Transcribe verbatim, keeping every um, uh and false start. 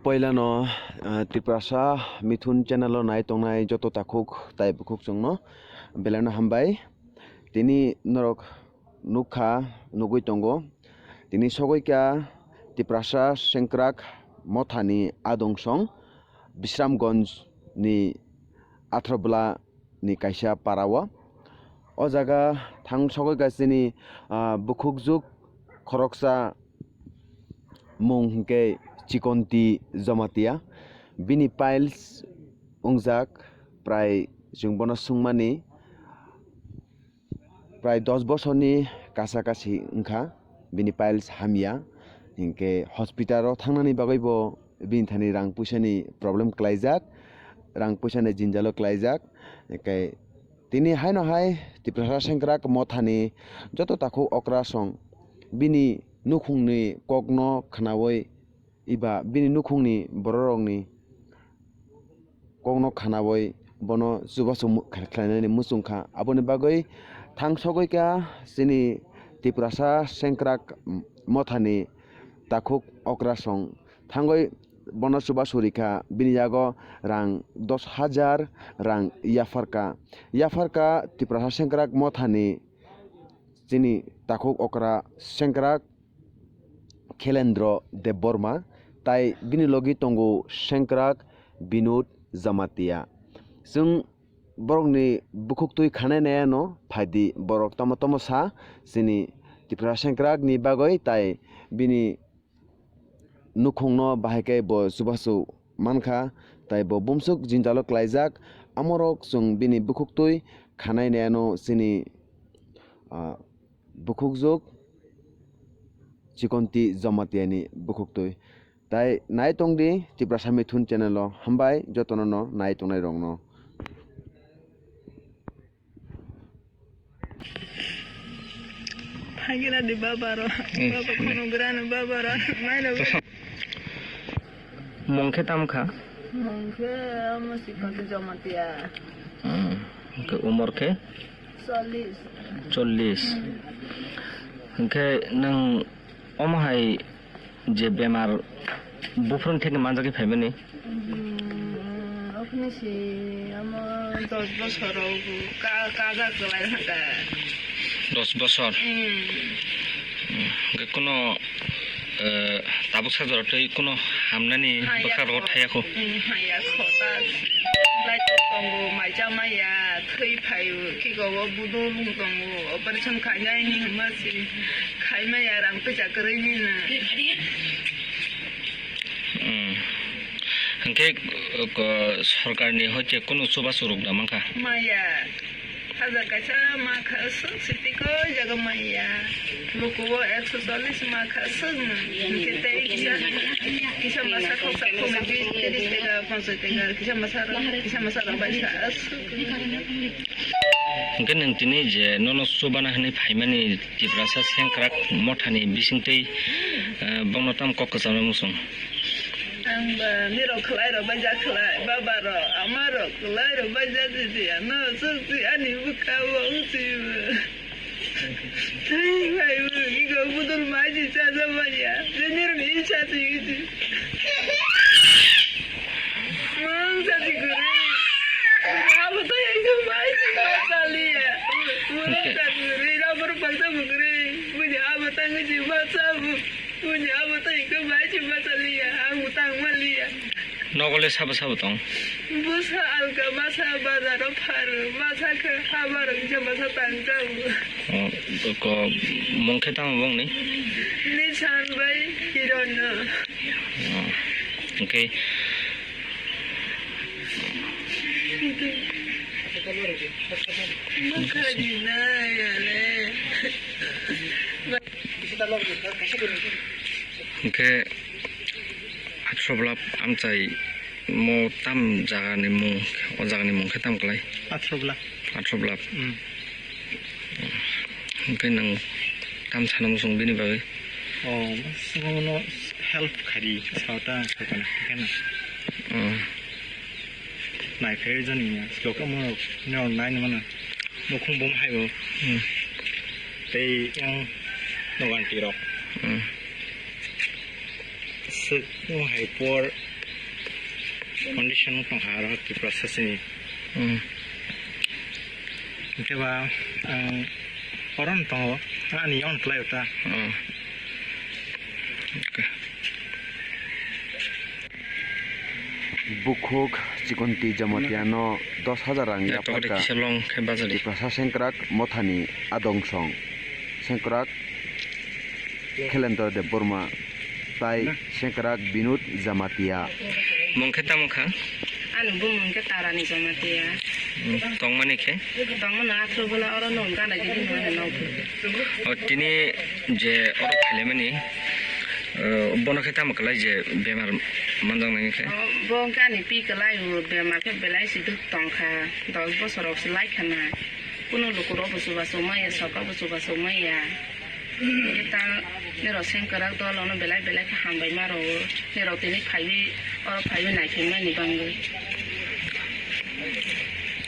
Poilano, ah, Tiprasa Mithun channel o nai tongnai joto takhuk tai bukhuk chwngno belai no hambai. Tini norok nukha, nugwi tongo. Tini sogwi kha Tiprasa Sengkrak Mothani adungsong Bisramganj ni Athrobola ni kaisa para o. O jaga thang sogwi kha chini, ah, bukhukjuk khoroksa mung hwnkhe Chikonti Jamatia. Bini piles wngjak prai chwng bono swngmani prai dos bosorni kasa kasi wngkha, bini piles hamya, hinkhe hospital o thangnani bagwi bo bini thani rang puisani problem klaijak, rang puisani jinjalo klaijak, hinkhe tini haino hai Tiprasa Sengkrak Mothani joto takhuk okrasong bini nukhungni kokno khnaui eba bini nukhungni bororokni kokno khnaui bono chubachu mu-, khlainani muchungkha. Aboni bagwi thang sogwi kha chini Tiprasa Sengkrak Mothani takhuk okrasong thangwi bono chubachu rikha, bini yago rang dos hajar rang yapharkha. Yapharkha Tiprasa Sengkrak Mothani chini takhuk okra Sengkrak Khelendro Debbarma, tai bini logi tongo Sengkrak Binod Jamatia. Chwng borokni bukhuktwi khanai nai ano phaidi, borok tamo tamo sa chini Tiprasa Sengkrakni bagwi, tai bini nukhungno bahai khe bo chubachu mankha, tai bo bumswk jinjalo klaijak. Amorok chwng bini bukhuktwi khanai nai ano chini, ah, bukhukjuk Chikonti Jamatiani bukhuktwi. Tai nai tongdi Tiprasa Mithun channel o. Hambai jotono no nai tongnai rokno. Phagina di baba ro. Hmm. Baba kono grano baba ro. Maino. Mung khe tam kha? Mung khe omo Chikonti Jamatia. Hmm. Hwnkhe umor khe? Chollish. Chollish. Hmm. Hwnkhe nwng omo hai je bemar buphuruni theke manjagwi phaimani? Hmm, okhini si omo dos bosor rok ka-, kajak kwlai hwnkha. Dos bosor? Hmm. Hmm. Hwnkhe kuno, eh, tabuk sajora tei kuno hamnani bwkha rok thaya kho? Hmm, haya kho ta. Lai tongo, mai cha maya, thwi phaio, kiko o budol wng tongo, operation khainai ni hwnba si. Khaimaya rang pisa kwrwini no. Hmm. Hwnkhe, uh, ko-, sorkarni hoite kunu chubachu rwk da mankha? Maya. Hajar kaisa ma kha swk sitiko jaga maya. Lukuo ekso chollish ma kha swk no. Hwnkhe tei kisa, kisa masa khoksa khoknwi bis tiris teka, ponchas teka, kisa masa rok, kisa masa rok bai sa swk. Hwnkhe nwng tini je nono chubana hwnwi phaimani Tiprasa Sengkrak Mothani bisingtwi, eh, bongno tamo kok kwchamna muchung? Ang ba nirok khwlai rok bai jak khwlai, baba rok, ama rok khwlai rok bai jak jidi ano chukdi ani bwkha o wngsi bo. Twi bai bo iko budul mai di cha cha manya, je nirok ni cha ti ti. Mang sa di kwrwi. Abo to ekdom bai si ma sa liya. Mang sa kwrwi, abo rok bang sa kwrwi. Buni abo tang si ma sa bu. Buni abo to ekdom bai si ma sa liya. Ang tang ma liya. Nogole sabo sabo tong? Busa alka masa bazaro pharo. Masa khe habar kisa masa tang jago. Oh, ko mungkhe tamo bongni? Nisan bai Hirono. Oh, okay. Hwnkhe Athroblap amchai mo tam jagani mung, o jagani mung khe tam kwlai? Athroblap. Athroblap. Hmm. Hwnkhe nwng tam sana muchung bini bagwi? Oh, bono help khaidi, sao ta, sao ta, hwnkhe na. Oh. Naiphai jani ya, sloka mo, nyo nai ni mano. Nukhung bom hai bo. Hmm. Tei yang nogan tirok. Hmm. Sik mo hai por Condition wng tongkha aro Tiprasa sini. Hmm. Hwnkhe ba ang oro no tongo, ani yago no kwlai o ta. Hmm. Okay. Bukhuk Chikonti Jamatia no dos hajar rang yapharkha. Kisa long khe bajadi. Tiprasa Sengkrak Mothani Adongsong Sengkrak Khelendra Debbarma tai Sengkrak Binod Jamatia. Mung khe tamo kha? Ani bumung khe Tarani Jamatia. Hmm, tongmani khe? Tongmani athro bola oro no gana gidi no ano. O tini je oro khailaimani, eh, bono khe tamo kwlai je bemar manjaknai khe? O, bo khe ani pi kwlai o, bemar khe belai si duk tongkha, dos bosor rok si lai khana. Kunu lukurok bo chubachu maya, soka bo chubachu maya. Hwnkhe ta nirok Sengkrak dol ono belai belai khe hambai ma rwo. Nirok tini phaiwi, oro phaiwi naiphaimani bagwi.